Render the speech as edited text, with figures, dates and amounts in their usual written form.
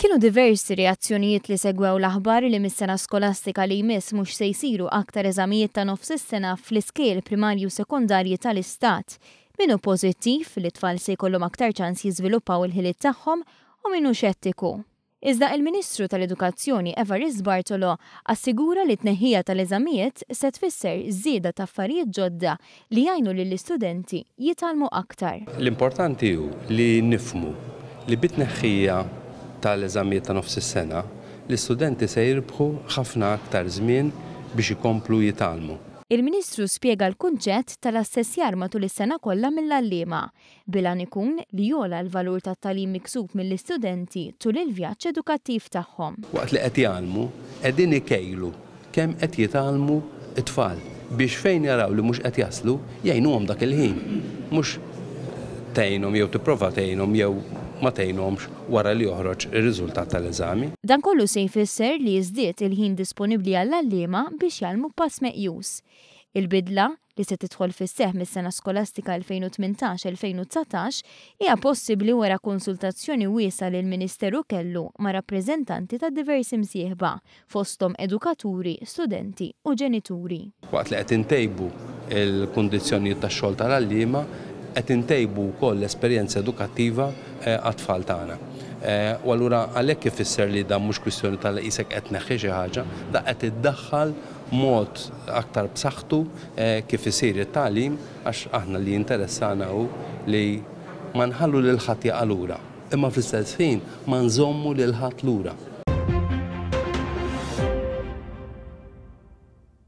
Kienu diversi reazzjonijiet li segwew l-aħbar li mis-sena skolastika li jmiss mhux se jsiru aktar eżamijiet ta' nofs is-sena fl-iskejjel primarji u sekondarji tal-Istat. Min hu pożittiv li t-tfal se jkollhom aktar ċans jiżviluppaw il-ħiliet tagħhom u min hu xettiku. Iżda il-Ministru tal-Edukazzjoni Evarist Bartolo assigura li t-tneħħija tal-eżamijiet se tfisser żieda ta' affarijiet ġodda li jgħinu lill-istudenti jitgħallmu aktar. L-importanti hu li nifhmu li bit-tneħħija tal-eżamijiet ta' nofs is-sena, l-istudenti se jirbħu ħafna aktar żmien biex ikomplu jitgħallmu. Il-Ministru spjega l-kunċett tal-assessjar matul is-sena kollha mill-għalliema, bil-għan ikun li jogħla l-valur tat-tagħlim miksub mill-istudenti tul il-vjaġġ edukattiv tagħhom. Waqt li qed jgħallmu, qegħdin ikejlu kemm qed jitgħallmu t-tfal biex fejn jaraw li mhux qed jaslu, jgħinuhom dak il-ħin. Mhux tgħinhom jew tipprova tgħinhom jew ma tgħinhomx wara li joħroġ ir-riżultat tal-eżami. Dan kollu se jfisser li jiżdied il-ħin disponibbli għall-għalliema biex jgħallmu b'pass meqjus. Il-bidla, li se tidħol fis-seħħ mis-sena skolastika 2018-2019, hija possibbli wara konsultazzjoni wiesgħa li l-Ministeru kellu ma' rappreżentanti ta' diversi msieħba, fosthom edukaturi, studenti u ġenituri. Waqt li qed intejbu l-kundizzjonijiet tax-xogħol tal-għalliema, qed intejbu wkoll l-esperjenza edukattiva għat-tfal tagħna. U allura għalhekk ifisser li dan mhux kwistjoni ta' li qisek qed tneħħi xi ħaġa, da qed iddaħħal mod aktar b'saħħtu kif isir it-tagħlim għax aħna li jinteressana hu li ma nħallu lil ħadd jaqa' lura, imma fl-istess ħin ma nżommu lil ħadd lura.